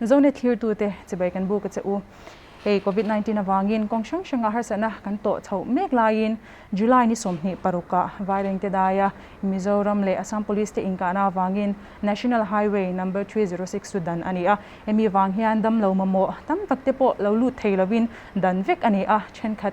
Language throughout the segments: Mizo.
Zonet thlirtute chibai kan buk a che u. Hei Covid 19 avangin kawng hrang hranga harsatna kan tawh chhoh mek laiin July ni 26 ah Vairengte daia Mizoram leh Assam Police te inkahna avangin National Highway Number 306 chu dan a ni a. Hemi vang hian damlo mamawh tam tak te pawh lo lut thei lovin dan vek a ni a, thenkhat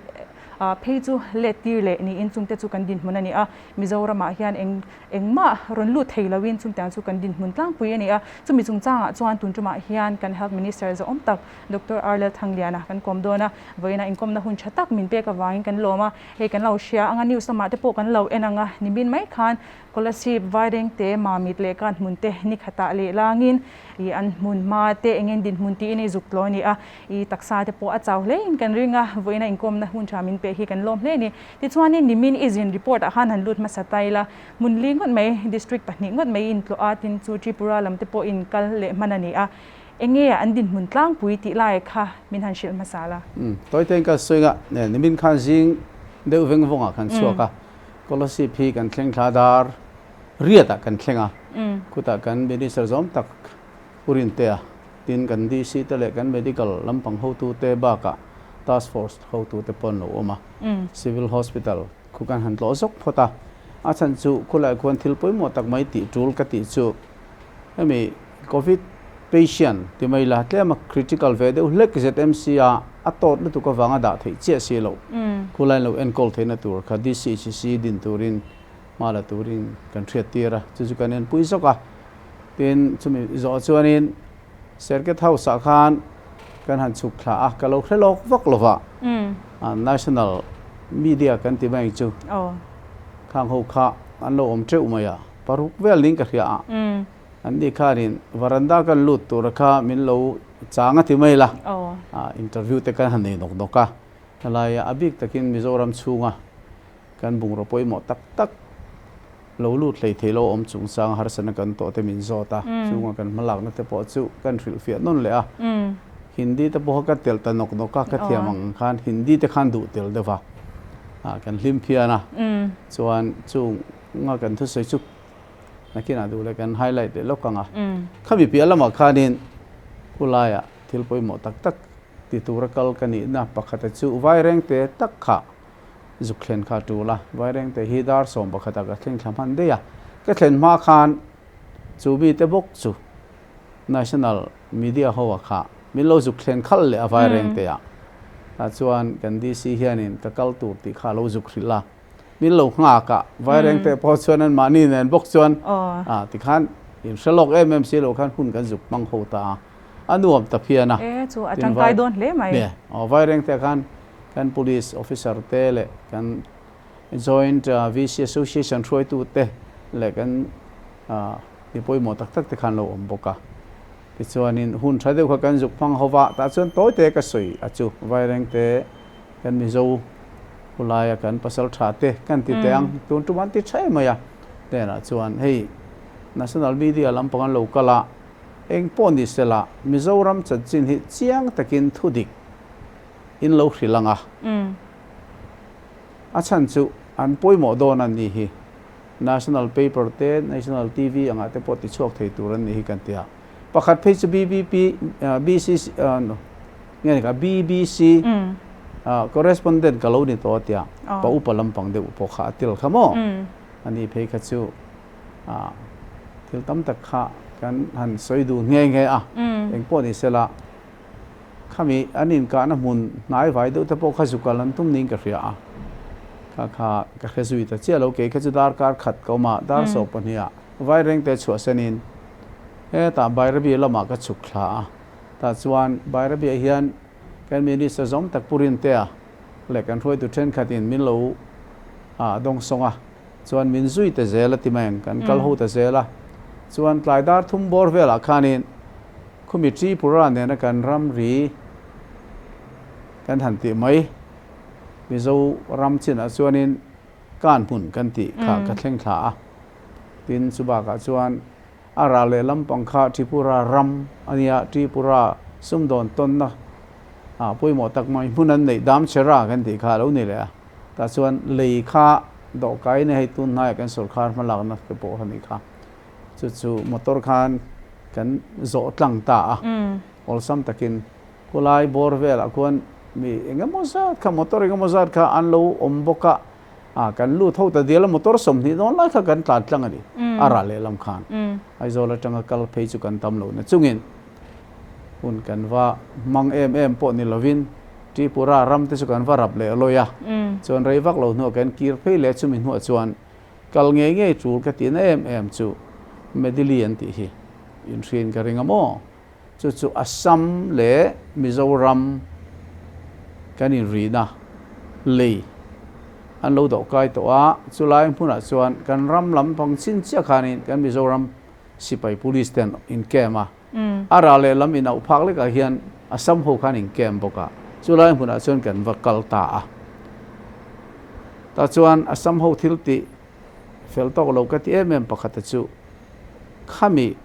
phei chu let tir leh niin chungte chu kan dinhmun a ni a. Mizoramah hian eng engmah rawn lut thei loin chungtiang chu kan dinhmun tlangpui a ni a. Chumi chungchangah chuan tun tumah hian kan Health Minister zawhawm tak Doctor Arlel Thangliana kan kawm dawn a, vawiinah inkawmna hun tha tak min pek avangin kan lawm a, hei kan lo hria anga news lamah te pawh kan lo en ang a, nimin mai khan Kolasib, Vairengte, Mamit leh Kan hmun te ni khatah leh langin ih an hmun hma te eng en dinhmun tiin i zuk tlaw a ni a, ih taksa te pawh a chau hlein kan ring a, vawiinah inkawmna hun tha min peh hi kan lawm hle a ni. Tichuanin nimin i zin report ah khan han lut hmasa ta ila, hmun li ngawt mai, district pahnih ngawt mai in tlawh a, tin chu Tripura lam te pawh in kal leh hman a ni a. Enge an dinhmun tlangpui tih lai kha min han hrilh hmasa la. Umm, tawite ka sawi nga, nimin khan zing deuh veng vawngah kan chhuak a, Kolasib hi kan thleng thla dar riatah kan thleng a, khutah kan Minister zawm tak Pu Rintea tin kan DC te leh kan Medical lampang hotute bakah Task Force hotute pawh an lo awm a, Civil Hospital khu kan han tlawh zawk phawt a, a chhan chu khulai khuan thil pawimawh tak mai tih tul ka tih chu hemi Covid patient ti mai la tlem a critical ve deuh hlek ZMC a a tawt lutuk avanga dah theih chiah si lo. Khulai lo enkawl theihna tur kha DCHC din turin hma la turin kan hriat tir a, chu chu kan enpui zawk a. Tin, chumi zawh chuanin Circuit House ah khan kan han chhuk thla a, ka lo hre lawk vak lo va, National Media kan ti mai chu khang ho kha an lo awm teuh mai a, paruk vel ning ka hria a. An ni khanin varanda kan lut tura kha min lo chang a ti mai la, interview te kan han nei nawk nawk a, helaia a bik takin Mizoram chhunga kan bungraw pawimawh tak tak lo lut hlei thei lo awm chungchang harsatna kan tawh te min zawt a, chunga kan hmalakna te pawh chu kan hrilhfiah nawn leh a, Hindi te pawh kha ka telh ta nawk nawk a, ka thiam ang khan Hindi te khan duh tel deuh a, kan hlim phian a, chuan chunga kan thusawi chu Nakinah duh leh kan highlight leh lawk ang a. Khami piah lamah khanin khulaiah thil pawimawh tak tak ti tura kal ka nihna pakhata chu Vairengte tak kha zuk thlen kha a tul a. Vairengte hi dar 11 ah ka thleng thla hman daih a. Ka thlen hma khan chu mite bawk chu National Media ho ah kha min lo zuk thlen khalh leh a Vairengte ah. Tah chuan kan DC hianin ka kal tur tih kha a lo zuk hrilh a. Min lo nghak a, Vaireng te pawh chuan an mahni nen bawk chuan ah tikhan in hre lawk em em si lo khan hun kan zuk hmang ho ta a, a nuam ta phian a. E chu a tangkai dawn hle mai. Nia, aw Vaireng te khan kan police officer te leh kan joint VC association hruaitu te leh kan mi pawimawh tak tak te khan lo awm bawk a. Tichuanin hun tha deuh kha kan zuk hmang ho va, tah chuan tawi te ka sawi a chu Vaireng te kan Mizo khulaia kan pasal tha te kan ti teh ang, tun tum an ti tha em mai a, hnenah chuan hei National Media lampang an lo kal a, eng pawh ni sela Mizoram chanchin hi chiang takin thudik in lo hrilh ang a, a chhan chu an pawimawh dawn a ni hi, National Paper te National TV angah te pawh ti chhuak thei tur an ni hi kan ti a. Pakhat phei chu BBP, BCC, nge ni kha, BBC correspondent ka lo ni tawh a tia, pa upa lampang deuh pawh kha a tel kha maw? Ani phei kha chu thil tam tak kha kan han sawi duh nghe nghe a, eng pawh ni sela khami an inkahna hmun hnai vai deuh te pawh kha zukal an tum niin ka hria a, kha kha ka hre zui ta chiah lo, kei kha chu darkar khat ka awm a, dar 12 ah Vairengte chhuahsanin hetah Bairabi lamah ka chhuk thla a, tah chuan Bairabiah hian kan Minister zawm tak Pu Rintea leh kan hruaitu thenkhatin min lo dawngsawng a, chuan min zui ta zel a ti mai ang, kan kal ho ta zel a, chuan tlai dar thum bawr velah khanin khumi Tripura nena kan ramri kan han tih mai Mizo ram chinah chuanin kan hmun kan tih kha ka thleng thla a. Tin, chu bakah chuan a ral leh lampang kha Tripura ram a nia, Tripura sumdawn tawnna ah pawimawh tak mai hmun an neih Damchera kan tih kha a lo ni leh a. Tah chuan lei kha dawhkai nia hei tun hnaiah kan sawrkhar hmalakna te pawh a ni kha. Chu chu motor khan kan zawh tlang ta a. Awlsam takin khulai bawr velah khuan mi eng emaw zat kha motor eng emaw zat kha an lo awm bawk a, ah kan lut ho ta dial a motor 20 dawn lai kha kan tlan tlang a ni a rah lehlam khan. Aizawl atanga kal phei chu kan tam lohna chungin hun kan va hmang em em pawh ni lovin Tripura ram te chu kan va rap leh lawi a, chuan rei vak lo hnuah kan kir phei leh chumi hnuah chuan kal ngei ngei tul ka tihna em em chu Medili an tih hi inhriin ka ring a maw? Chu chu Assam leh Mizoram kan inrihna lei an lo dawh kai tawh a, chulai hmunah chuan kan ram lampang chin chiah khanin kan Mizoram sipai police te an inkem a, a rah leh lam inauh phak lekah hian Assam ho khan inkem bawk a, chulai hmunah chuan kan va kal ta a. Tah chuan Assam ho thil tih fel tawk lo ka ti em em pakhata chu khami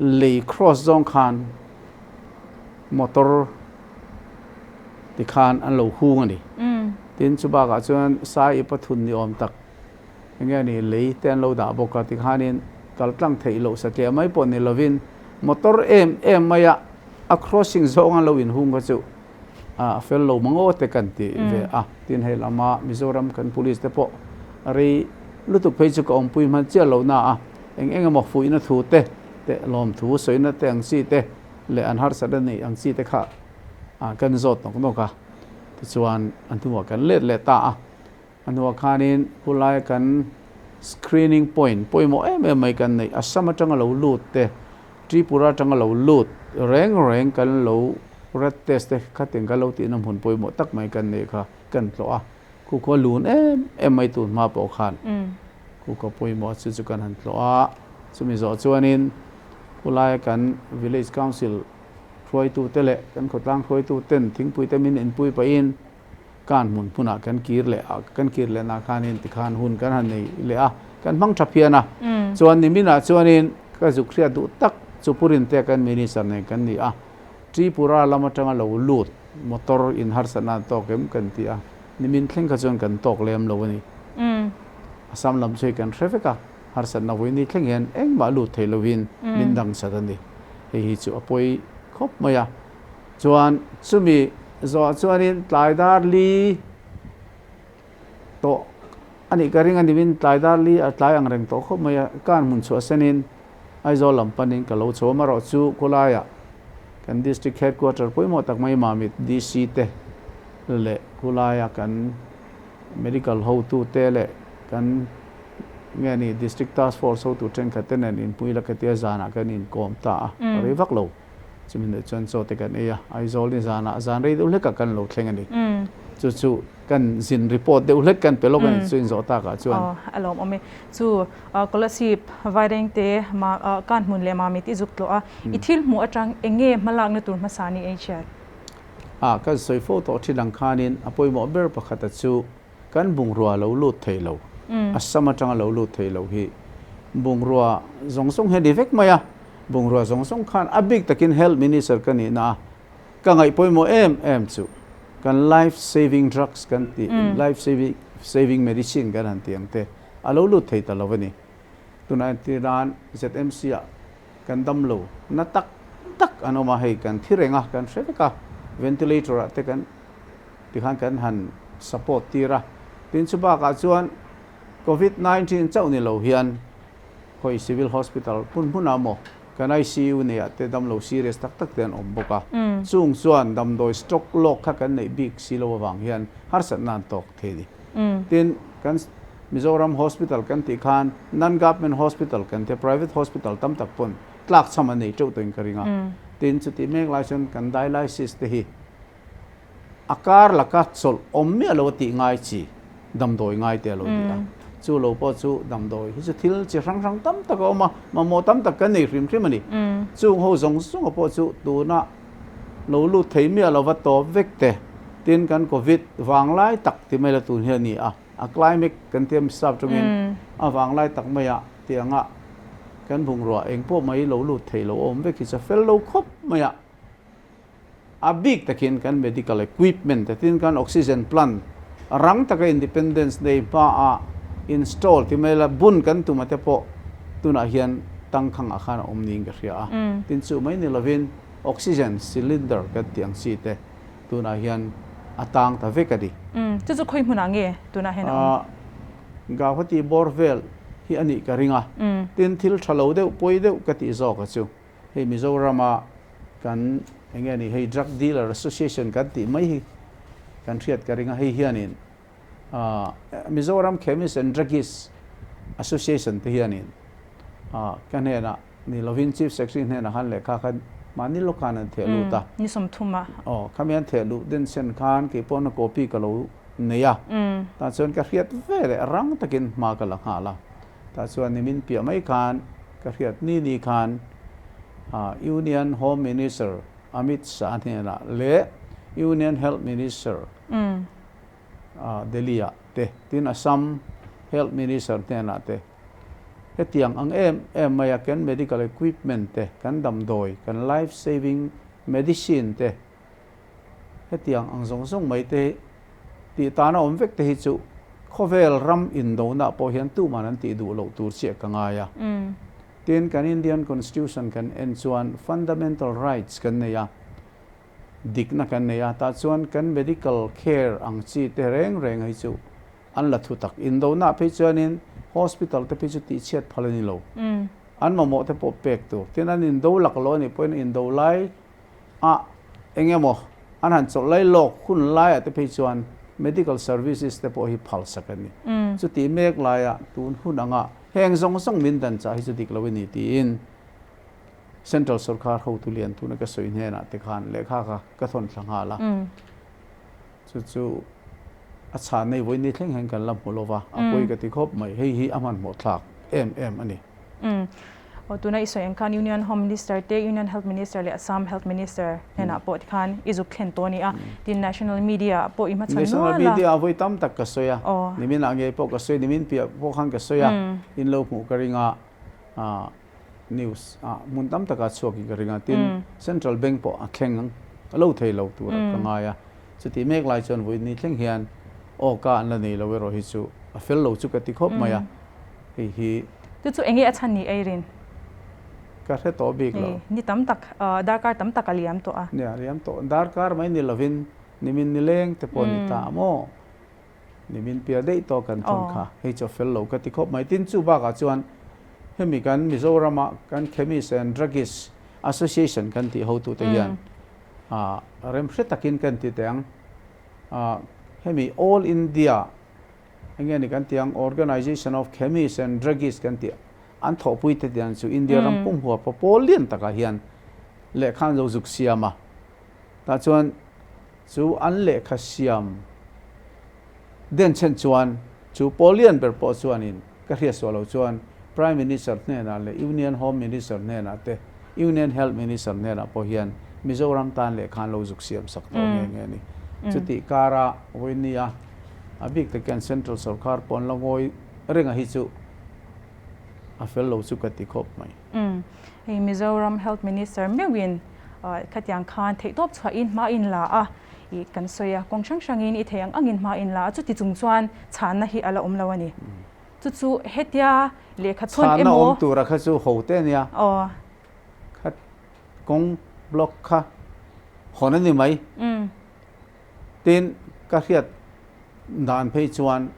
Lei cross zawng khan motor ti khan an lo hung a ni. Tin chu bakah chuan sai i pathun ni awm tak enge ni lei te an lo dah bawk a tikhanin kal tlang theih loh satliah mai pawh ni lovin motor em em mai a a crossing zawng an lo inhung kha chu a fel lo mangaw te kan ti ve a. Tin hei lama Mizoram kan police te pawh rei lutuk phei chu ka awmpui hman chiah lo na a. Eng eng emaw fuihna thu te te lawmthu sawina te ang chi te leh an harsat a neih ang chi te kha kan zawt nawk nawk a. Tichuan a hnuah kan let leh ta a. A hnuah khanin khulai kan screening point pawimawh em em mai kan neih Assam atanga lo lut te, Tripura atanga lo lut reng reng kan lo rat test te khatin kan lo tihna hmun pawimawh tak mai kan neih kha kan tlawh a. Khu khua lun em em mai tun hma pawh khan khu khua pawimawh chu chu kan han tlawh a, chumi zawh chuanin khulaia kan village council hruaitute leh kan khawtlang hruaituten thingpuite min inpui pahin kan hmun hmunah kan kir leh a, kan kir leh nah khanin tikhan hun kan han nei leh a, kan hmang tha phian a. Chuan niminah chuanin ka zuk hriat duh tak chu Pu Rintea kan minister nen kan ni a, Tripura lam atanga lo lut motor in harsatna an tawk em kan ti a, nimin thleng kha chuan kan tawk lem lo a ni. Assam lam chu hei kan hre vek a, harsatna vawiin thleng hian engmah lut thei lovin min dang sat a ni. Hei hi chu a pawi khawp mai a. Chuan chumi zawhah chuanin tlai dar li tawh a nih ka ring a nimin tlai dar li a tlai ang reng tawh khawp mai a, kan hmun chhuah senin Aizawl lam panin ka lo chho a, amaherawh chu khawlaiah kan District Headquarter pawimawh tak mai Mamit DC te leh khawlaia kan Medical hotute leh kan nge ni District Task Force hotu thenkhat te nen inpui la ka tia zanah kan inkawm ta a, ka rei vak lo. Chumi hnuai chuan chaw te kan ei a, Aizawl ni zanah zan rei deuh hlekah kan lo thleng a ni. Chu chu kan zin report deuh hlek kan pe lawk a ni chu inzawh takah chuan. Aw, a lawmawm e. Chu Kolasib Vairengte ma kan hmun leh Mamit i zuk tlawh a, i thil hmuh atang eng nge hmalakna tur hmasa ni ei hriat? A, kan sawi fo tawh thin ang khanin a pawimawh ber pakhata chu kan bungrua lo lut thei lo, Assam atanga lo lut thei lo hi bungrua zawng zawng hi a ni vek mai a. Bungrua zawng zawng khan a bik takin Health Minister ka nihna a ka ngaih pawimawh em em chu kan life saving drugs kan tih life saving saving medicine kan han tih ang te a lo lut thei ta lo a ni. Tunah entir nan ZMC ah kan dam lo na tak tak an awm a, hei kan thi reng a, kan hre vek a, ventilator ah te kan tikhan kan han support tir a, tin chu bakah chuan Covid 19 chauh ni lo hian Khawi Civil Hospital hmun hmunah maw kan ICU neiah te damlo serious tak tak te an awm bawk a, chung chuan damdawi stock lawk kha kan neih bik si lo avang hian harsatna an tawk thei a ni. Tin, kan Mizoram Hospital kan tih khan non-government hospital kan tia private hospital tam tak pawn tlak chham an nei teuh tawhin ka ring a. Tin, chutih mek lai chuan kan dialysis te hi A kar laka chawlh awm miah lo a tih ngai chi damdawi ngai te a lo ni a. Chu lo pawh chu damdawi hi chu thil chi hrang hrang tam tak a awm a, mamawh tam tak kan nei hrim hrim a ni. Chung ho zawng zawng a pawh chu tuna lo lut thei miah lova tawp vek te, tin kan covid vanglai tak ti mai la tun hi a ni a, a climate kan tia misap tangin a vanglai tak maia tianga kan bungrua eng pawh mai lo lut thei lo a awm vek hi chu a fel lo khawp mai a. A bik takin kan medical equipment te tin kan oxygen plant rang taka Independence Day hmaah install ti mai la bun kan tum a te pawh tunah hian tangkhang ah khan a awm niin ka hria a. Tin chu mai ni lovin Oxygen cylinder kan tih ang chi te tunah hian a tang ta vek a ni. Umm, chu chu khawi hmunah nge tunah hian a awm? Gauhati bawr vel hi a nih ka ring a, tin thil tha lo deuh pawi deuh ka tih zawk a chu hei Mizorama kan eng nge ni hei Drug Dealer Association kan tih mai hi kan hriat ka ring a, hei hianin Mizoram Chemist and Druggist Association te hianin ka hnenah Ni lovin Chief Secretary hnenah khan lehkha kha mahni lawk khan an theh lut a. Ni 30 ah. Aw, khami an theh luh den sen khan kei pawh na copy ka lo nei a. Tah chuan ka hriat ve leh rang takin hma ka la nghal a. Tah chuan nimin piah mai khan ka hriat ni ni khan Union Home Minister Amit Shah hnenah leh Union Health Minister Delhi ah te tin Assam Health Minister hnenah te Hetiang ang em em maia kan medical equipment te, kan damdawi, kan life saving medicine te, hetiang ang zawng zawng mai te tih tana awm vek te hi chu khawvel ram indona pawh hian tuman an tih duh loh tur chiah ka ngai a. Tin, kan Indian Constitution kan en chuan fundamental rights kan nei a, dikna kan nei a, tah chuan kan medical care ang chi te reng reng hi chu An la thu tak. Indona phei chuanin hospital te phei chu tihchhiat phal a ni lo. An mamawh te pawh pek tur. Tin, an indo lak lo a nih pawhin indo lai ah eng emaw an han chawlh lai lawk hun laiah te phei chuan medical services te pawh hi phal sak a ni. Chutih mek laiah tun hun anga heng zawng zawng min dan chah hi chu dik lo a ni tiin Central sorkar hotu lian tuna ka sawi hnenah te khan lehkha kha ka thawn thla nghal a. Chu chu a chhan nei vawi ni thleng hian kan la hmu lo va, a pawi ka ti khawp mai. Hei hi a hmanhmawh thlak em em a ni. Umm. Aw tuna i sawi ang khan Union Home Minister te, Union Health Minister leh Assam Health Minister hnenah pawh tikhan i zuk thlen tawh a ni a. Tin National Media ah pawh i hmachhan nual a. National Media ah vawi tam tak ka sawi a. Nimin ah ngei pawh ka sawi, nimin piah pawh khan ka sawi a. In lo hmuh ka ring a, news ah hmun tam takah chhuak in ka ring a, tin Central Bank pawh a thleng a lo thei lo tur ka ngai a, chutih mek lai chuan vawiin ni thleng hian aw ka an la nei lo erawh hi chu a fel lo chu ka ti khawp mai a, hei hi. Chu chu enge a chhan ni Eirin? Ka hre tawh bik lo. Ni tam tak, darkar tam tak a liam tawh a. Nia, liam tawh. Darkar mai ni lovin nimin nileng te pawh a ni ta maw? Nimin piah daih tawh kan thawn kha hei chu a fel lo ka ti khawp mai. Tin chu bakah chuan hemi kan Mizorama kan Chemist and Druggist Association kan tih hotute hian rem hre takin kan ti teh ang. Hemi All India enge ni kan tih ang Organisation of Chemist and Druggist kan tih an thawhpui te tiang chu India ram pum huap a pawl lian takah hian lehkha an zo zuk siam a. Tah chuan Chu an lehkha siam denchhen chuan chu Paulian ber pawh chuanin ka hriat suah lo chuan Prime Minister hnenah leh Union Home Minister hnenah te Union Health Minister hnenah pawh hian Mizoram tan lehkha an lo zuk siam sak tawh nghe nghe a ni. Chutih kara vawinia a bik takin Central sorkar pawh an la ngawi reng a hi chu a fel lo chu ka ti khawp mai. Hei Mizoram Health Minister meuhin Khatiang khan theihtawp chhuahin hma in la a, i kan sawi a, kawng hrang hrangin i thei ang angin hma in la a, chuti chung chuan chhanna hi a la awm lo a ni. Chu chu hetia lehkha chhawn emaw. Chhanna awm tura kha chu ho te a nia. Aw. Kha kawng block kha hawn a ni mai. Tin, ka hriat dan phei chuan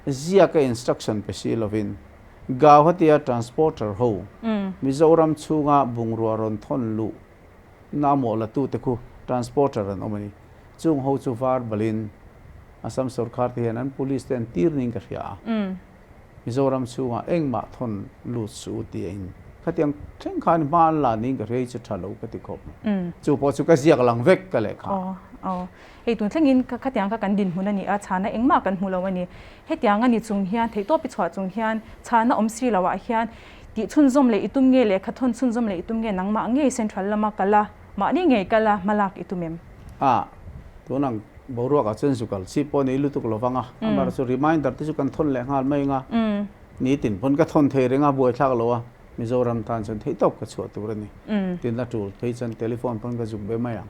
ziaka instruction pe si lovin Gauhatia transporter ho Mizoram chhunga bungrua rawn thawn luh na mawh la tute khu transporter an awm a ni. Chung ho chu var balin Assam sorkar te hian an police te an tir ning ka hria a. Mizoram chhungah engmah thawn lut suh u tia in khatiang thleng khan hma an la niin ka hria hi chu tha lo ka ti khawp mai. Chu pawh chu ka ziak lang vek ka lehkha. Aw aw hei tun thlengin khatiang kha kan dinhmun a ni a, chhana engmah kan hmu lo a ni. Hetiang a ni chung hian theihtawp i chhuah chung hian chhana awm si loah hian tih chhunzawm leh i tum nge lehkha thawn chhunzawm leh i tum nge nangmah ngei central lama kal a, mahni ngei kal a hmalak i tum em? A, tunang boruakah chuan zu kal chi pawh nei lutuk lo vang a, amaherawhchu chu reminder te chu kan thawn leh nghal mai anga, nitin pawn ka thawn thei reng a, buaithlak lo a, Mizoram tan chuan theihtawp ka chhuah tur a ni. Tin a tul phei chuan telephone pawn ka zuk be mai ang.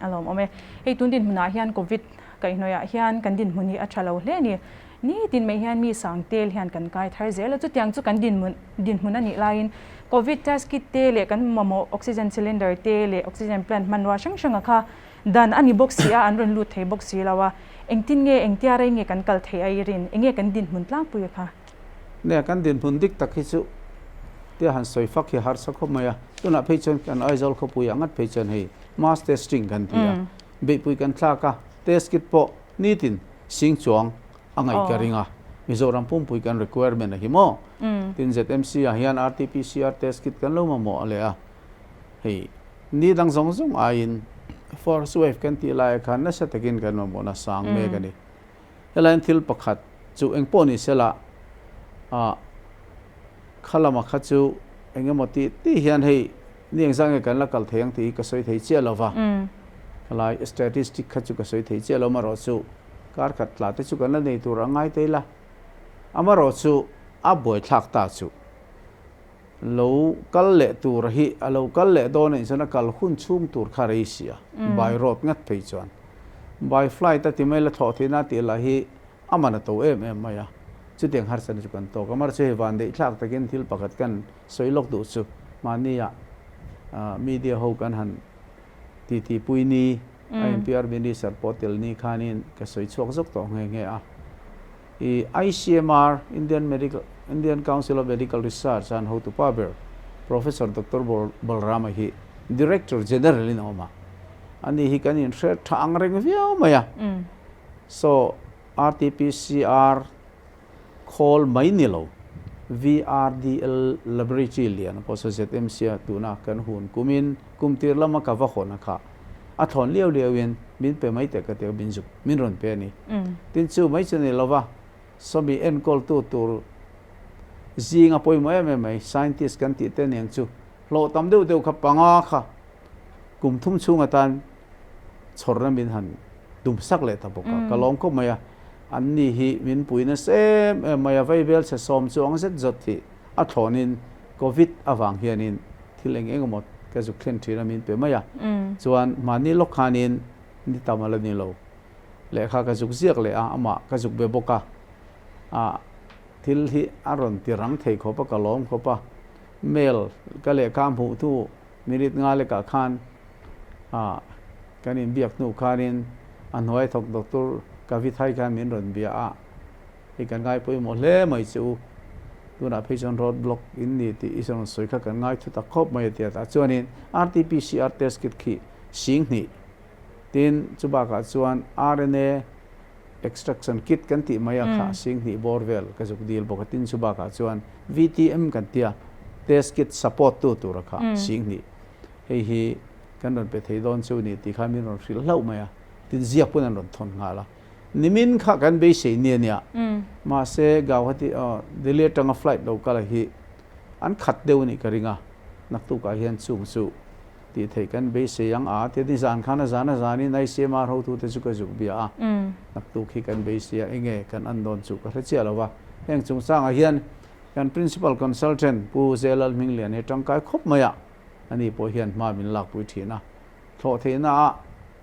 A lawmawm e. Hei tun dinhmunah hian Covid kaihhnawihah hian kan dinhmun hi a tha lo hle a ni. Nitin mai hian mi sang tel hian kan kai thar zel a, chutiang chu kan dinhmun dinhmun a nih laiin Covid test kit te leh kan mamawh oxygen cylinder te leh oxygen plant hmanrua hrang hranga kha dan a ni bawk si a, an rawn lut thei bawk si lo a. Engtin nge, engtia rei nge kan kal theih a i rin? Enge kan dinhmun tlangpui a kha? Nia, kan dinhmun dik tak hi chu tia han sawi fak hi harsa khawp mai a. Tunah phei chuan kan Aizawl khawpui ah ngat phei chuan hei mass testing kan ti a, beihpui kan thlak a, test kit pawh nitin sing chuang a ngaih ka ring a, Mizoram pumpui kan requirement a hi maw? Tin ZMC ah hian RTPCR test kit kan lo mamawh a leh a, hei ni dang zawng zawng aiin first wave kan tih lai ah khan nasa takin kan mamawhna sang mek a ni. Helaiin thil pakhat chu eng pawh ni sela ah kha lama kha chu eng emaw tih tih hian hei ni engzah nge kan la kal thei ang tih hi ka sawi thei chiah lo va, khalai statistic kha chu ka sawi thei chiah lo amarawh chu kar khat tla te chu kan la nei tur a ngai ta ila, amarawh chu a buaithlak ta chu lo kal leh tur hi a lo kal leh dawn anih chuan a kal hun chhung tur kha rei sia by road ngat phei chuan by flight a ti mai la thlawh theihna tih lah hi a man a to em em mai a, chutiang harsatna chu kan tawk a, mahse hei van deih thlak takin thil pakhat kan sawi lawk duh chu mahnia media ho kan han titi pui ni INPR Minister pawh tel ni khanin ka sawi chhuak zawk tawh nghe nghe a, i ICMR, Indian Medical Indian Council of Medical Research an hotupa ber Professor Doctor Balrama hi Director General in a awm a, ani hi kan inhre tha ang reng viau mai a. Saw RTPCR khawl mai ni lo, VRDL Laboratory lian pawh saw ZMC a tuna kan hun kumin kum tir lama ka va hawn a kha a thlawn liau liau in min pe mai teh ka ti a min zuk min rawn pe a ni. Tin chu mai chu ni lo va, sawmi enkawltu tur zing a pawimawh em em mai scientist kan tih te aniang chu hlawh tam deuh deuh kha panga kha kum thum chhung atan chhawrna min han tum sak leh ta bawk a, ka lawm khawp mai a, an ni hi min pui nasa em em mai a, Vaibel chhe sawm chu ang zet zawt hi a thlawnin Covid avang hianin thil eng eng emaw ka zuk thlen thin a min pe mai a, chuan mahni lawk khanin ni tam a la ni lo, lehkha ka zuk ziak leh a, amah ka zuk be bawk a, ah thil hi a rawn ti rang thei khawp a, ka lawm khawp a, mail ka lehkha hmuh hnu Minute nga lekah khan ah kan inbiak hnu khanin a hnuai thawk Doctor Kavithai khan min rawn bia a, hei kan ngai pawimawh hle mai che u, tunah phei chuan road block in ni tih i rawn sawi kha kan ngai thu tak khawp mai a ti a, tah chuanin RTPCR test kit khi sing hnih tin chu bakah chuan RNA extraction kit kan tih mai a kha sing hnih bawr vel ka zuk dil bawk a tin chu bakah chuan VTM kan tia test kit support tu tur a kha sing hnih hei hi kan rawn pe thei dawn chu ni tih khan min rawn hrilh hlauh mai a tin ziak pawn an rawn thawn nghal a nimin kha kan beisei nia nia mahse Gauhati Delhi atanga flight lo kal hi an khat deuh a nih ka ring a naktukah hian chung chu Tih theih kan beisei ang a, tia ni zan khan a zan a zanin ICMR hotute chu ka zuk bia a, naktuk hi kan beisei a, enge kan an dawn chu ka hre chiah lo va. Heng chungchangah hian kan Principal Consultant Pu Zelal Hminglian hi tangkai khawp mai a, ani pawh hian hma min lakpui thin a, thlawh theihna ah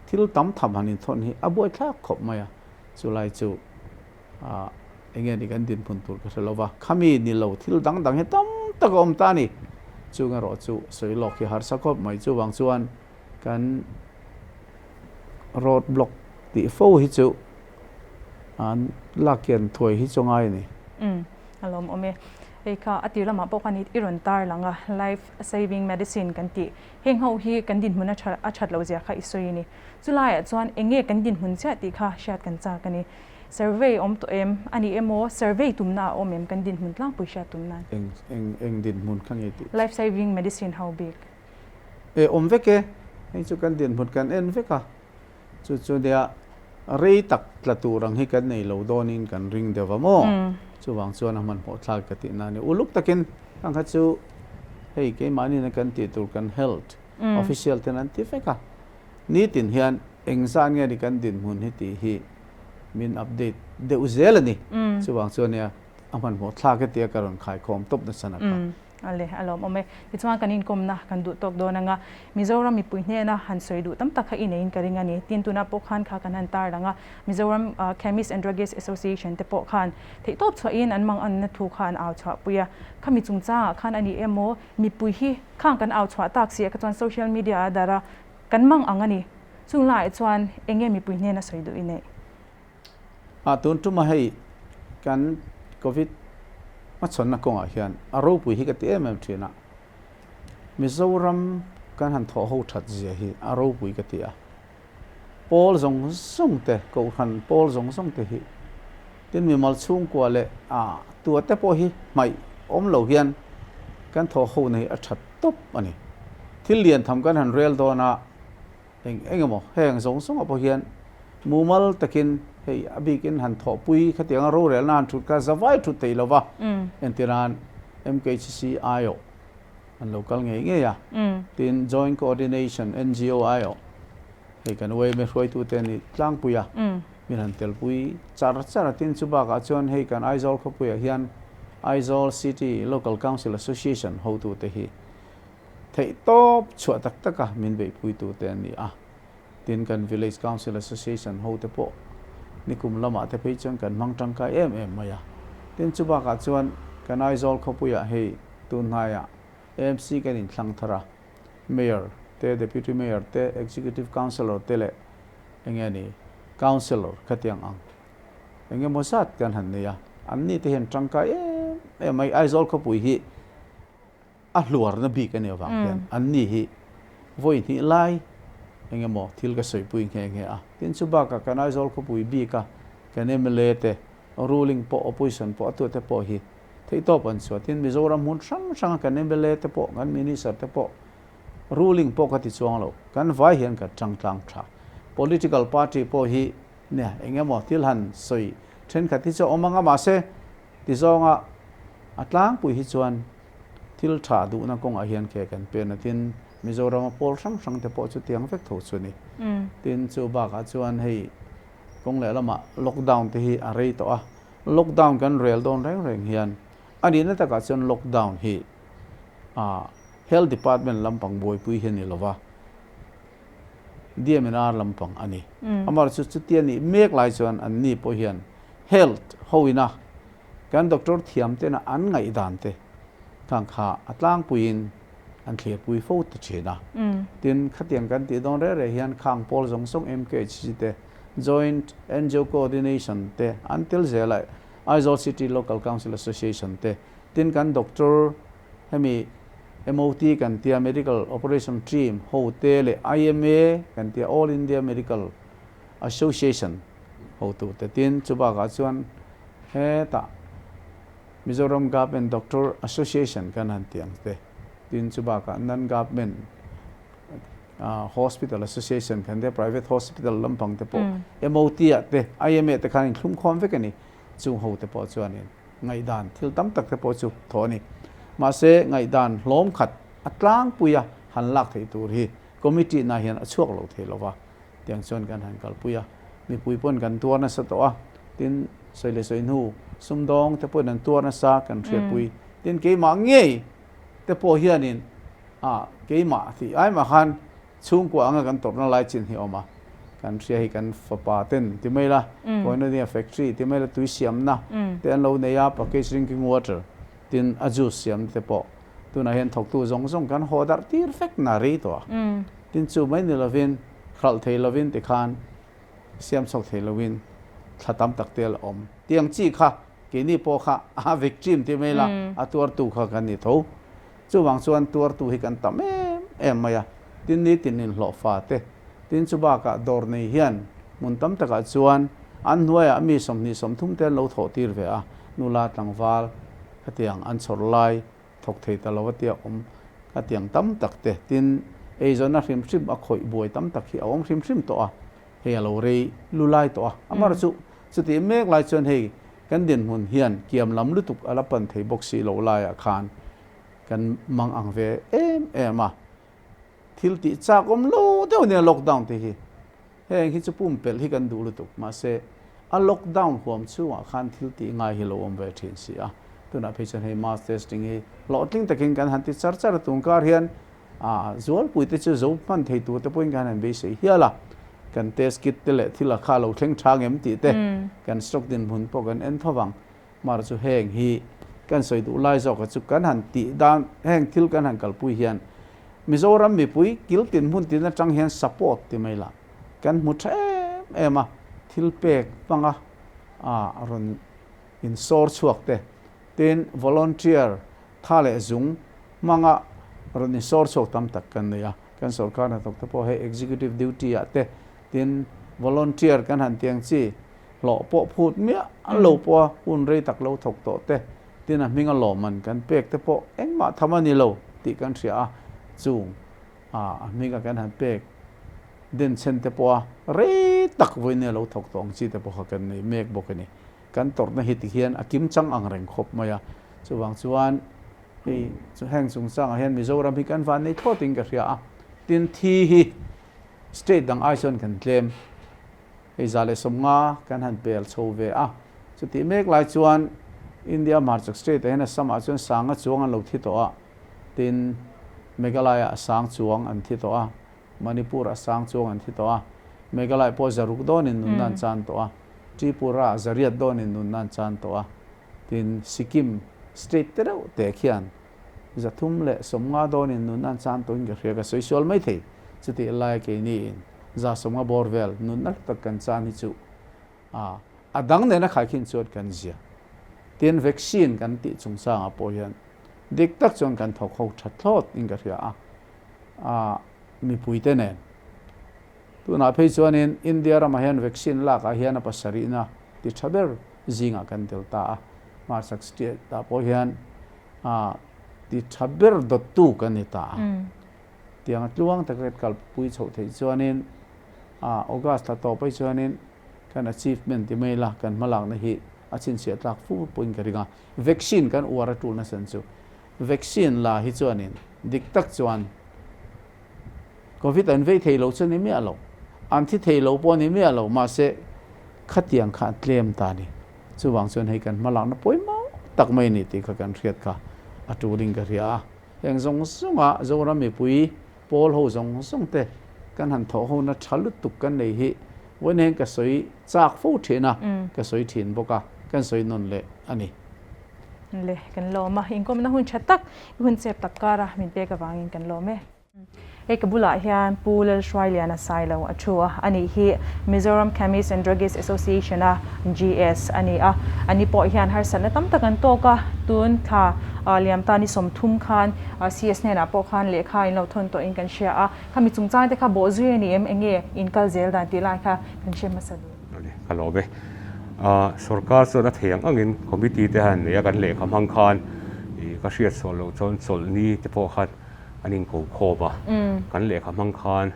thil tam tham han inthawn hi a buaithlak khawp mai a, chulai chu enge ni kan dinhmun tur ka hre lo va, khami ni lo thil dang dang hi tam tak a awm ta a ni. Chung erawh chu sawi lawk hi harsa khawp mai. Chuvang chuan kan road block tih fo hi chu an lak kian thuai hi chu ngai a ni. Umm a lawm awm e. Hei kha a tir lamah pawh khan i rawn tar lang a, life saving medicine kan tih. Heng ho hi kan dinhmun a that loh zia kha i sawi a ni. Chulaiah chuan eng nge kan dinhmun chiah tih kha hriat kan chak a ni. Survey awm tawh em? A ni emaw survey tumna a awm em kan dinhmun tlangpui hriat tum nan? Eng eng eng dinhmun kha nge tih? Life saving medicine ho bik. E awm vek e, hei chu kan dinhmun kan en vek a, chu chu nia rei tak tla tur ang hi kan nei lo dawnin kan ring deuh va maw? Chuvang chuan a hmanhmawh thlak ka tih nan uluk takin ang kha chu hei keimahni na kan tih tur kan health official ten an ti vek a, nitin hian engzah nge ni kan dinhmun hi tih hi min update deuh zel a ni. Chuvang chuan nia a hmanhmawh thlak e tia ka rawn khaikhawm tawp nasa na kha. Ale, a lawmawm e. Tichuan kan inkawmna kan duh tawk dawn anga Mizoram mipui hnena han sawi duh tam tak kha i neiin ka ring a ni. Tin, tunah pawh khan kha kan han tar lang a, Mizoram Chemist and Druggist Association te pawh khan theihtawp chhuahin an manganna thu kha an au chhuahpui a. Khami chungchangah khan a ni emaw mipui hi khang kan au chhuah tak si ah kha chuan social media a darh a, kan mang ang a ni. Chung laiah chuan eng nge mipui hnena sawi duh i neih? A tun tuma hei kan Covid hmachhawnna kawngah hian a ropui hi ka ti em em thin a, Mizoram kan han thawh ho that zia hi a ropui ka ti a. Pawl zawng zawng te, Kohhran pawl zawng zawng te hi tin mimal chhungkua leh a tua te pawh hi hmaih awm lo hian kan thawh ho na hi a that tawp a ni. Thil lian tham kan han rel dawn a, Eng eng emaw heng zawng zawngah pawh hian mumal takin hei a bikin han thawhpui khatianga rorelna han thut kha zavai thut thei lo va, entirnan MKHC aiawh an lo kal ngei ngei a, tin Joint Coordination NGO aiawh hei kan yma hruaitute ni tlangpui a, min han telpui char char a, tin chu bakah chuan hei kan Aizawl khawpuiah hian Aizawl City Local Council Association hotute hi Theih tawp chhuah tak tak a min beihpuitu te an ni a, tin kan Village Council Association ho te pawh nikum lamah te phei chuan kan hmang tangkai em em mai a. Tin chu bakah chuan kan Aizawl khawpuiah hei tun hnaiah AMC kan inthlang thar a, Mayor te, Deputy Mayor te, Executive Councillor te leh enge ni Councillor khatiang ang engemaw zat kan han nei a, anni te hian tangkai em em mai. Aizawl khawpui hi A hluarna bik a nih avang hian anni hi vawi hnih lai eng emaw thil ka sawipui nghe nghe a. Tin, chu bakah kan Aizawl khawpui bika kan mla te ruling pawh opposition pawh a tuate pawh hi theihtawp an chhuah. Tin, Mizoram hmun hrang hranga kan mla te pawh kan minister te pawh ruling pawh ka ti chuang lo. Kan vai hian kan tangtlang tha. Political party pawh hi nia eng emaw thil han sawi thenkhat hi chu a awm ang a mahse tizawnga a tlangpui hi chuan Thil tha duhna kawngah hian ke kan pen a, tin Mizorama pawl hrang hrang te pawh chu tiang vek tho chu a ni. Tin chu bakah chuan hei kawng leh lamah lockdown te hi a rei tawh a, lockdown kan rel dawn reng reng hian a nihna takah chuan lockdown hi Health Department lampang buaipui hi a ni lova, DMNR lampang a ni. Amaherawhchu chutia nih mek lai chuan an ni pawh hian Health hoina Kan doctor thiam tena an ngaihdan te khang kha a tlangpuiin an thlirpui fo ta thin a. Tin, khatiang kan tih dawn reh reh hian khang pawl zawng zawng MKHC te, Joint ngo Coordination te an tel zel a, Aizawl City Local Council Association te, tin kan doctor hemi MOT kan tia Medical Operation Team ho te leh IMA kan tia All India Medical Association hotu te, tin chubakah chuan Hetah Mizoram Government Doctor Association kan han tih ang te, tin chu bakah Non-Government Hospital Association kan tia private hospital lampang te pawh MOT ah te IMA te khan inthlum khawm vek a ni. Chung ho te pawh chuanin ngaihdan thil tam tak te pawh chu thawh a ni. Mahse ngaihdan hlawm khat a tlangpui a han lak theih tur hi committee na hian a chhuak lo thei lo va. Tiang chuan kan han kalpui a, mipui pawn kan tuar nasa tawh a, tin sawi leh sawi hnu sumdawng te pawhin an tuar nasa kan hriatpui. Tin keimah ngei te pawh hianin ah keimah tih ai mah khan chhungkua anga kan tawrhna lai chin hi a awm a, kan hria hi kan fapa ten ti mai la, Koinonia factory ti mai la tui siamna te an lo nei a, package drinking water tin a juice siamna te pawh Tunah hian thawktu zawng zawng kan haw darh tir vek na rei tawh a. Tin chu mai ni lovin, hralh thei lovin tikhan siam chhuak thei lovin thla tam tak te a la awm. Tiang chi kha keini pawh kha a victim ti mai la, a tuartu kha kan ni tho. Chuvang chuan tuartu hi kan tam em em mai a. Tin nitin inhlawh fa te, tin chu bakah dawr nei hian hmun tam takah chuan an hnuaiah mi 20 30 te an lo thawh tir ve a, nula tlangval Khatiang an chhawr lai thawk thei ta lo a tia awm khatiang tam tak te tin eizawnna hrim hrim a khawih buai tam tak hi a awm hrim hrim tawh a, hei a lo rei lu lai tawh a. Amar chu chutih mek lai chuan hei kan dinhmun hian kiam lam lutuk a la pan thei bawk si lo laiah khan kan mang ang ve em em a. Thil tih chak awm lo deuh nia lockdown te hi. Heng hi chu pumpelh hi kan duh lutuk, mahse a lockdown huam chhungah khan thil tih ngai hi lo awm ve thin si a. Tunah phei chuan hei mass testing hi hlawhtling takin kan han ti char char a, tun kar hian a zualpui te chu zo hman thei tur te pawhin kan han beisei hial a, kan test kit te leh thil a kha lo thleng tha ngem tih te kan stock dinhmun pawh kan en tho vang. Mar chu heng hi kan sawi duh lai zawk a chu kan han tih dan heng thil kan han kalpui hian Mizoram mipui kil tin hmun tin atang hian support ti mai lah kan hmu tha em em a, thil pek hmanga a rawn in sawr chhuak te, tin volunteer tha leh zung hmanga rawn in sawr chhuak tam tak kan nei a, kan sorkar hnathawk te pawh hei executive duty ah te tin volunteer kan han tiang chi hlawh pawh phut miah an lo pawh a, hun rei tak lo thawk tawh te tin a hming a lawmman kan pek te pawh engmah tham a ni lo tih kan hria a, chung a hming a kan han pek denchhen te pawh a rei tak vawiin a lo thawk tawh ang chi te pawh kha kan nei mek bawk a ni. Kan tawrhna hi tikhian a kim chang ang reng khawp mai a, chuvang chuan hei chu heng chungchangah hian Mizoram hi kan van nei thlawtin ka hria a, tin thi hi state dang ai chuan kan tlem, hei 150 kan han pel chho ve a, chutih mek lai chuan India hmarchhak state ah hian Assam ah chuan sanga chuang an lo thi tawh a, tin Meghalaya ah sang chuang an thi tawh a, Manipur ah sang chuang an thi tawh a, Meghalaya pawh 600 dawnin nunna an chan tawh a, Tripura ah 800 dawnin nunna an chan tawh a, tin Sikkim state te reuh te khian 350 dawnin nunna an chan tawhin ka hria, ka sawi sual mai thei. Chutih lai keini in 150 bawr vel nunna hlu tak kan chan hi chu a a dang nena khaikhin chuan kan zia. Tin vaccine kan tih chungchangah pawh hian dik tak chuan kan thawk ho tha thlawt in ka hria a, a mipuite nen. Tunah phei chuanin India ramah hian vaccine lakah hian a pasarihna ti tha ber zingah kan tel ta a, hmarchhak state ah pawh hian a ti tha ber dawttu kan ni ta a. Tiang a tluang taka kan kalpui chhoh theih chuanin a August thla tawp ai chuanin kan achievement ti mai la kan hmalakna hi a chhinchhiah tlak fu pawhin ka ring a. Vaccine kan uar a tul nasa chu vaccine la hi chuanin dik tak chuan Covid an vei thei lo chu ni miah lo, an thi thei lo pawh ni miah lo, mahse khatiang kha an tlem ta a ni. Chuvang chuan hei kan hmalakna pawimawh tak mai a ni tih kha kan hriat kha a tulin ka hria a. Heng zawng zawnga Zoram mipui pawl ho zawng zawng te kan han thawh hona tha lutuk kan nei hi vawiin hian ka sawi chak fo thin a, ka sawi thin bawk a, kan sawi nawn leh a ni. Le, kan lawm a, inkawmna hun tha tak i hun chep tak kara min pek avangin kan lawm e. Hei ka bulah hian Pu Lalhruailiana Sailo a thu a, ani hi Mizoram Chemist and Druggist Association a GS a ni a, ani pawh hian harsatna tam tak an tawk a, tun thla liam ta ni 30 khan CS hnenah pawh khan lehkha in lo thawn tawhin kan hria a, khami chungchang te kha bawh zui a ni em, enge in kal zel dan tih lai kha kan hre hmasa duh. Ka lawm e. Sorkar chuan a thei ang angin committee te han nei a, kan lehkha hmang khan ka hriat sual loh chuan chawlhni te pawh khan an inko khawm a, kan lehkha hmang khan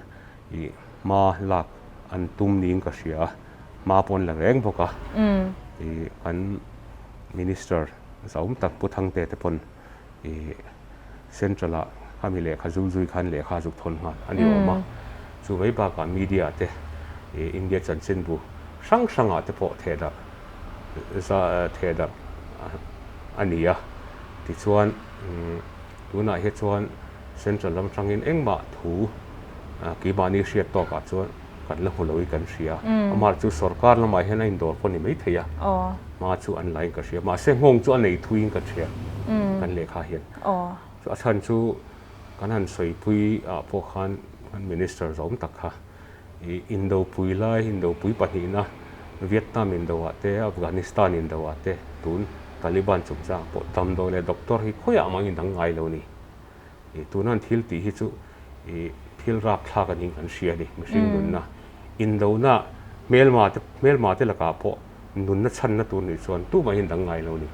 ih hma lak an tum niin ka hria a, hma pawh an la reng bawk a, ih kan minister zahawm tak Pu Thangte te pawn ih central ah khami lehkha zul zui khan lehkha a zuk thawn nghal a ni awm a, chu mai bakah media te ih India chanchinbu hrang hrangah te pawh thehdarh za thehdarh a ni a, tichuan Tunah hi chuan Central lam atangin engmah thu keimahni hriat tawkah chuan kan la hmu loin kan hria. Amah chu sorkar lamah hian a indawr pawh ni mai thei a, hma chu an lain ka hria. Mahse nghawng chu a nei thuiin ka hria kan lehkha hian. A chhan chu kan han sawipui ah pawh khan kan Minister zawm tak kha i indopui lai, indopui pahnihna Vietnam indo ah te, Afghanistan indo ah te tun Taliban chungchang pawh damdawi leh doctor hi khawiah mah in dang ngai lo ni. I tuna an thil tih hi chu i thil rapthlak a niin kan hria a ni, mihring nunna indona hmelma te hmelma te lakah pawh nunna chhanna tur nih chuan tumah in dang ngai lo ni.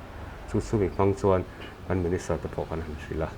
Chu chu mi hmang chuan kan minister te pawh kan han hrilh a,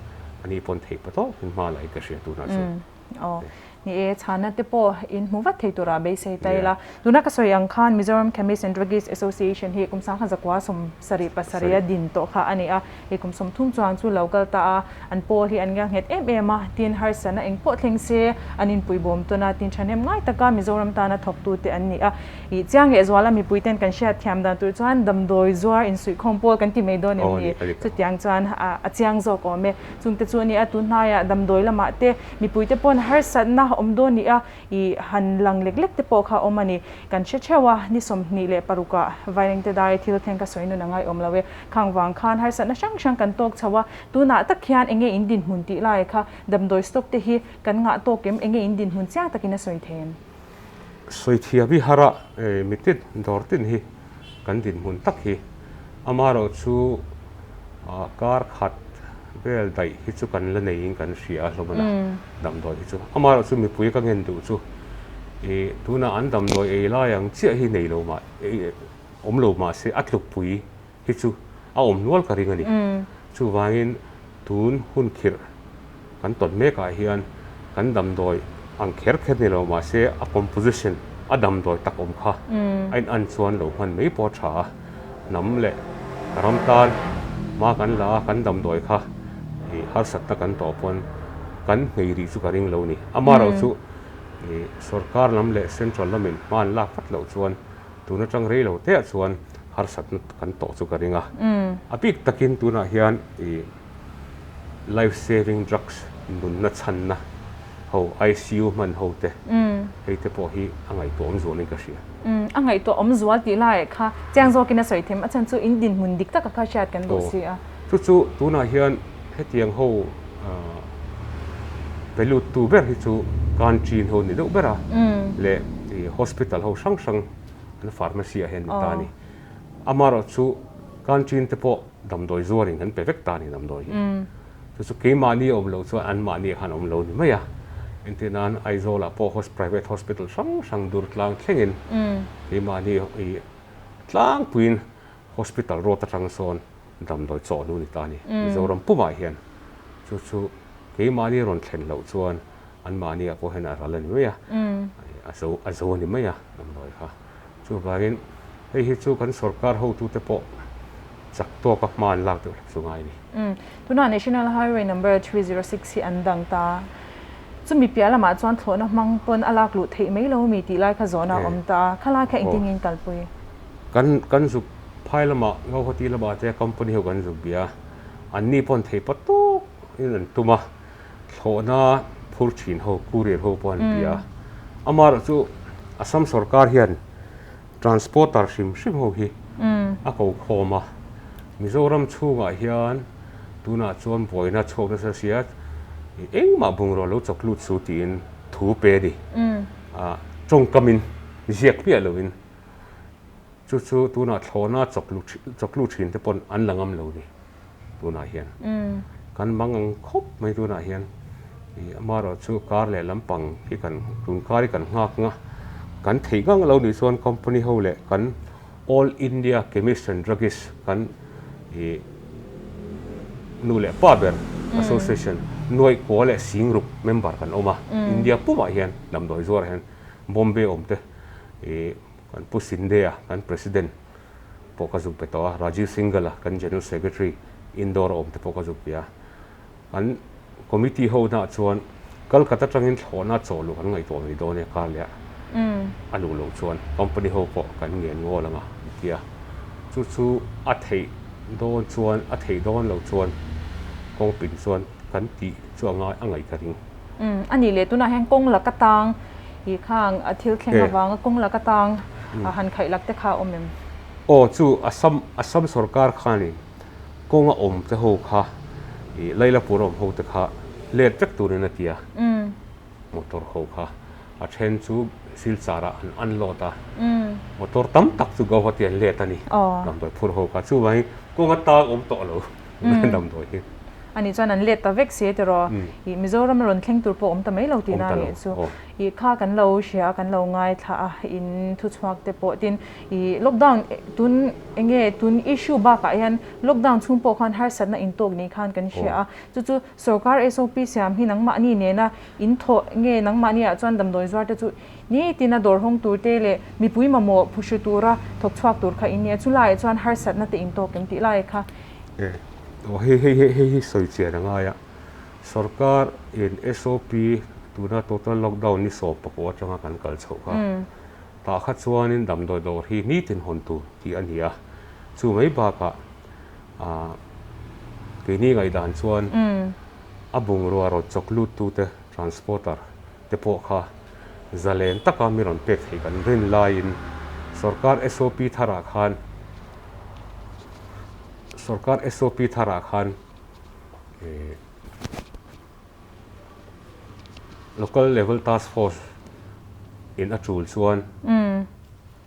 ani pawn theih patawk in hma la hi ka hria tunah chuan. Aw. Ni e, chhana te pawh in hmu vat thei tura beisei ta ila. Tuna ka sawi ang khan Mizoram Chemist and Druggist Association hi kum 1977 a din tawh kha a ni a. Hei kum 30 chuang chu lo kal ta a, an pawl hi an ngelnghet em em a, tin harsatna eng pawh thleng se an inpuibawm tawn a, tin thahnem ngai taka Mizoram tana thawktute an ni a. Ih chiang leh zuala mipui ten kan hriat thiam dan tur chuan damdawi zuar insuihkhawm pawl kan ti mai dawn em ni? Chutiang chuan a chiang zawk awm e. Chungte chu a ni a, tun hnaiah damdawi lamah te mipuite pawn harsatna awm dawn ni a, ih han lang lek lek te pawh kha awm a ni. Kan hre theuh a, ni 26 ah Vairengte dai thil thleng ka sawi nun a ngaihawm lo e. Khang vang khan harsatna hrang hrang kan tawk chho a, tunah tak hian enge in dinhmun tih lai kha damdawi stock te hi kan ngah tawk em? Enge in dinhmun chiang takin a sawi thei em? Sawi thiam hi har a, mitin dawr tin hi kan dinhmun tak hi amaherawhchu kar khat vel daih hi chu kan la neiin kan hria a hlawm a na damdawi hi chu. Amaherawhchu mipui ka ngen duh chu ih tunah an damdawi ei lai ang chiah hi nei lo mah awm lo mah se a tlukpui hi chu a awm nual ka ring a ni. Chuvangin tun hun khirh kan tawn mekah hian kan damdawi ang kher kher ni lo mahse a composition a damdawi tak awm kha a in an chuan lo hman mai pawh a tha a. Hnam leh ram tan hma kan la a, kan damdawi kha ih harsatna kan tawh pawn kan nghei rih chu ka ring lo ni. Amaherawhchu ih sorkar lam leh central lamin hma an lak vat loh chuan Tun atang rei lo te ah chuan harsatna kan tawh chu ka ring a. A bik takin tunah hian ih life saving drugs nunna chhanna ho ICU hman ho te hei te pawh hi a ngaihtuah awm zualin ka hria. A ngaihtuah awm zual tih lai kha chiang zawkin a sawi them a chhan chu in dinhmun dik taka kha hriat kan duh si a. Chu chu tunah hian hetiang ho pe lut tu ber hi chu canteen ho ni deuh ber a leh ih hospital ho hrang hrang an pharmacy ah hian ni ta a ni. Amaherawh chu canteen te pawh damdawi zuarin an pe vek ta a ni damdawi hi. Chu chu keimahni a awm loh chuan anmahni ah khan awm lo ni mai a. Entir nan Aizawl ah pawh private hospital hrang hrang dur tlang thlengin keimahni ih tlangpuiin hospital road atang sawn damdawi chaw nu ni ta a ni. Mizoram pumah hian chu chu keimahni rawn thlen loh chuan anmahni ah pawh hian a ral a ni mai a, a zo a zo a ni mai a damdawi kha. Chuvangin hei hi chu kan sorkar hotute pawh chak tawka hma an lak deuh hlek chu ngai a ni. Tunah National Highway number 306 hi an dang ta. Chumi piah lamah chuan thlawhna hmang pawn a lak luh theih mai lo mi tih lai kha zawhna a awm ta a, khalai kha engtin nge in kalpui? Kan kan zuk phai lamah Guwahati lamah te company ho kan zuk bia a, anni pawn thei pawt tawk in an tum a, thlawhna phur thin ho courier ho pawh an bia a. Amaherawh chu Assam sorkar hian transporter hrim hrim ho hi a ko khawm a, Mizoram chhungah hian tunah chuan buaina chhuak nasa sia engmah bungraw lo chawk lut su tiin thu pe a ni. Tawngkamin ziak miah loin Chu chu tunah thlawhna chawklu thin te pawn an la ngam lo ni tunah hian. Kan mang ang khawp mai tunah hian ih amaherawh chu kar leh lampang hi kan tun kar hi kan nghak nga kan theih ngang lo nih chuan company ho leh kan All India Chemist and Druggist kan ih nu leh pa ber association nuaih kua leh singruk member kan awm a India pumah hian damdawi zuarah hian Bombay awm te ih Kan Pu Sinde-a, kan President pawh ka zuk be tawh a, Rajiv Singhal-a, kan General Secretary Indore-a awm te pawh ka zuk be a. Kan Committee ho naah chuan Calcutta atangin thlawhna chaw luh kan ngaihtuah mai dawn e kar leh a luh loh chuan company ho pawh kan ngen ngawl ang a an ti a. Chu chu a theih dawn chuan a theih dawn loh chuan kawngpin chuan kan tih chu a ngai a ngaih ka ring. A nih leh tunah hian kawng laka tang ih khang a thil thleng avanga kawng laka tang han khaih lak te kha a awm em? Aw chu Assam Assam sorkar khanin kawng a awm te ho kha ih Lailapur a awm ho te kha let vek turin a ti a, motor ho kha a then chu Silchar ah an unload a, motor tam tak chu Guwahati an let a ni damdawi phur ho kha chuvangin kawng a tang awm tawh lo damdawi hi. Ani chuan an let ta vek si tiraw? Ih Mizoram a rawn thleng tur pawh awm ta mai lo tihna a nih chu. Ih kha kan lo hria a, kan lo ngaithla a, in thuchhuak te pawh tin ih lockdown tun eng nge tun issue bakah hian lockdown chhung pawh khan harsatna intawk ni khan kan hria a, chu chu sorkar SOP siam hi nangmahni nena in thawh nge nangmahni ah chuan damdawi zuar te chu nitin a dawr hawng tur te leh mipui mamawh phuhru tura thawk chhuak tur kha in nia, chulaiah chuan harsatna te intawk em tih lai kha. Aw hei hei hei hei hi sawi chian a ngai a, sorkar in SOP tuna total lockdown ni 14 atanga kan kal chhoh kha tah kha chuanin damdawi dawr hi nitin hawn tur tih a ni a, chu mai bakah ah keini ngaihdan chuan a bungrua rawn chawk lut tute transporter te pawh kha zalen taka mi rawn pek theih kan rin laiin sorkar SOP tharah khan Sorkar SOP tharah khan Local Level Task Force in a tul chuan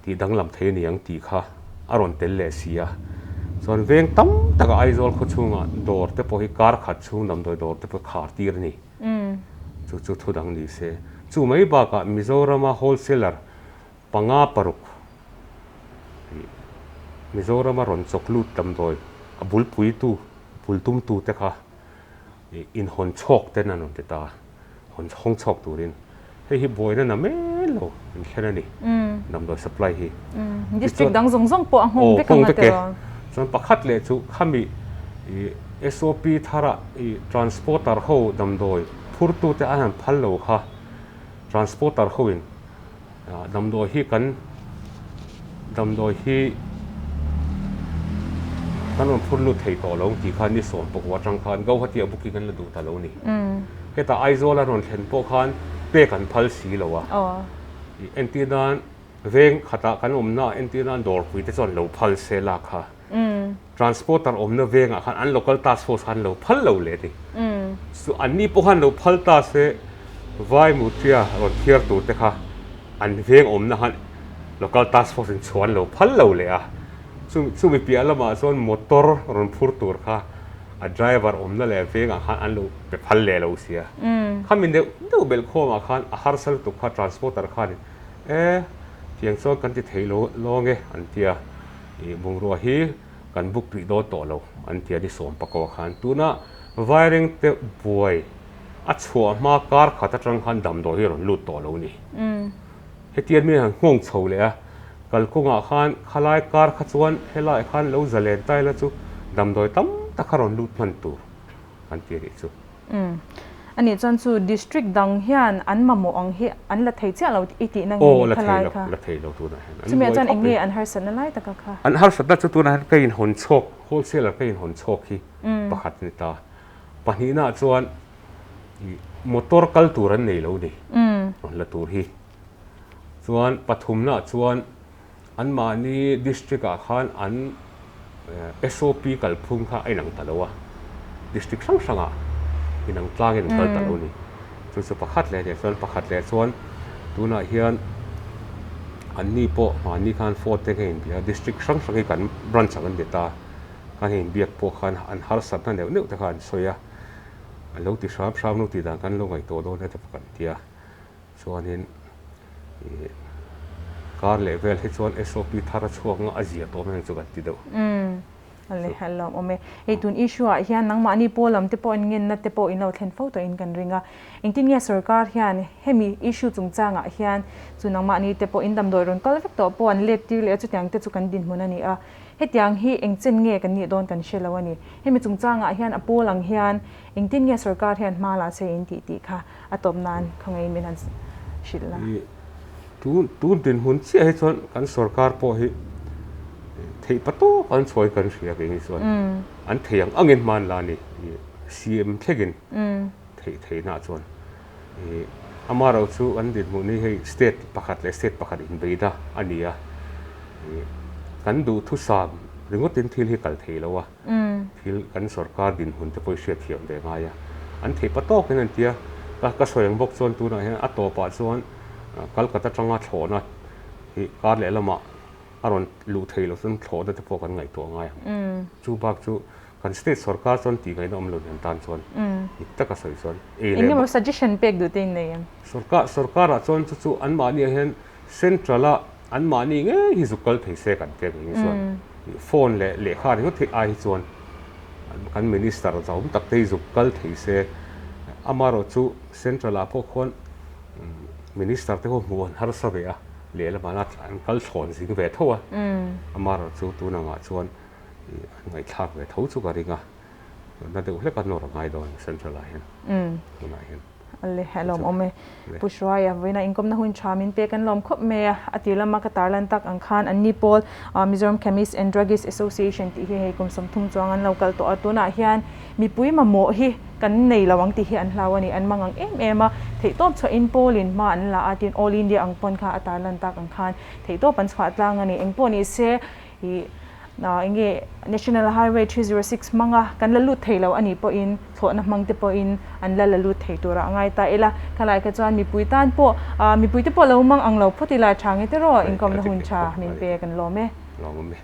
tih danglam thei a ni ang tih kha a rawn tel leh si a. Chuan veng tam taka Aizawl khaw chhungah dawr te pawh hi kar khat chhung damdawi dawr te pawh khar tir a ni. Chu chu thu dang ni se. Chu mai bakah Mizorama wholesaler Panga paruk tih Mizorama rawn chawk lut damdawi a bulpuitu, bultumtu te kha inhawn chhawk ten an rawn ti ta a, hawn hawng chhawk turin. Hei hi buaina na mel lo an thlen a ni, damdawi supply hi. District dang zawng zawng pawh a nghawng vek ang a ti rawn. Chuan pakhat leh chu khami SOP thara transporter ho damdawi phurtute an han phal lo kha transporter hoin Damdawi hi kan damdawi hi kan rawn phur lut thei tawh lo tih khan ni 14 atang khan Gauhati ah booking an la duh ta lo a ni. Hetah Aizawl an rawn thlen pawh khan pek an phal si lo a. Entir nan veng khatah kan awmna ah entir nan dawrpui te chuan lo phal se la kha. Transporter awmna vengah khan an local task force khan lo phal lo leh a ni. Chu anni pawh khan lo phal ta se vai mutia rawn thiar tur te kha an veng awmna khan local task force in chhuah an lo phal lo leh a. Chu chumi piah lamah chuan motor rawn phur tur kha a driver awmna leh vengah khan an lo pe phal leh lo sia. Khami deuh deuh belh khawmah khan a harsa lutuk kha transporter khanin e tiang chuan kan ti thei lo lawng e an ti a. Ih bungrua hi kan book rih dawn tawh lo an ti a ni 19 khan. Tuna Vaireng te buai a chhuah hma kar khat atang khan damdawi hi a rawn lut tawh lo a ni. Hetiang mi han nghawng chho leh a, kalkawngah khan khalai kar kha chuan helaiah khan lo zalen ta ila chu damdawi tam tak a rawn lut hman tur an ti a nih chu. Umm. Anih chuan chu district dang hian an mamawh ang hi an la thei chiah lo i tihna nge ni kha lai kha? Aw, la thei lo tunah hian. Chumi ah chuan eng nge an harsatna lai taka kha? An harsatna chu tunah hian ka inhawn chhawk, wholesaler ka inhawn chhawk hi pakhat a ni ta. Pahnihna ah chuan motor kal tur an nei lo ni, rawn la tur hi. Chuan pathumna ah chuan Anmahni district ah khan an SOP kalphung kha a inang ta lo a, district hrang hrang ah inang tlangin an kal ta lo a ni. Chu chu pakhat leh leh chuan pakhat leh chuan tunah hian anni pawh mahni khan phone te kha inbia a, district hrang hrang hi kan branch ang an ni ta, kan inbiak pawh khan an harsatna neuh neuh te kha an sawi a, an lo ti hram hram lo tih dan khan lo ngaihtuah dawn e te pawh kan ti a. Chuanin ih kar leh vel hi chuan SOP thar a chhuak nga a zia tawh mai ang chu kan ti deuh. Umm ale a lawm awm e. Hei tun issue ah hian nangmahni pawl lam te pawh in ngenna te pawh in lo thlen fo tawh in kan ring a. Engtin nge sorkar hian hemi issue chungchangah hian chu nangmahni te pawh in damdawi rawn kal vek tawh pawh an let tir leh a chutiang te chu kan dinhmun a ni a. Hetiang hi engchen nge kan nih dawn kan hre lo a ni. Hemi chungchangah hian a pawl ang hian engtin nge sorkar hian hma la se in tih tih kha a tawp nan khawngaih min han hrilh la. Tun tun dinhmun chiah hi chuan kan sorkar pawh hi theih pa tawk an chhuai kan hria kei hi chuan an thei ang angin hma an la a ni CM thlengin theih theihna chuan amaherawh chu an dinhmun hi hei state pakhat leh state pakhat inbeihna a ni a kan duhthusam ringawtin thil hi kal thei lo a. Thil kan sorkar dinhmun te pawh i hriatthiam ve ngai a, an theih pa tawkin an ti a, ka ka sawi ang bawk chuan tunah hian a tawpah chuan Calcutta atanga thlawhna hi kar leh lamah a rawn luh thei loh chuan thlawhna te pawh kan ngaihtuah ngai ang. Chu bak chu Kan state sorkar chuan tih ngaihna awm lo ni an tan chuan dik taka sawi chuan ei leh Engemaw suggestion pek duh te in nei em? Sorkar sorkarah chuan chu chu anmahniah hian central a anmahni ngei hi zuk kal thei se kan pek ang hi chuan phone leh lehkha ringawt theih ai hi chuan kan minister zahawm tak te hi zuk kal thei se amaherawh chu central ah pawh khuan minister te ho hmuh an harsa ve a lehlamah an kal thlawn zing ve tho a amaherawh chu tunangah chuan An ngaihthlak ve tho chu ka ring a, na deuh hlek a nawr a ngai dawn Central ah hian tunah hian. Le a lawm awm e. Pu Hruaia vawiina inkawmna hun tha min pek an lawm khawp mai a, a tir lama ka tarlan tak ang khan anni pawl Mizoram Chemist and Druggist Association tih hi hei kum 30 chuang an lo kal tawh a, tunah hian mipui mamawh hi kan nei lo ang tih hi an hlau a ni, an mang ang em em a, theihtawp chhuahin pawlin hma an la a, tin All India ang pawn kha a tarlan tak ang khan theihtawp an chhuah tlang a ni, engpawh ni se Ih enge National Highway 306 hmanga kan la lut thei lo a nih pawhin thlawhna hmang te pawhin an la la lut thei turah a ngai ta ila. Khalai kha chuan mipui tan pawh mipui te pawh lo mang ang lo phawt ila tha nge tiraw inkawmna hun tha min pek an lawm e. Lawm awm e.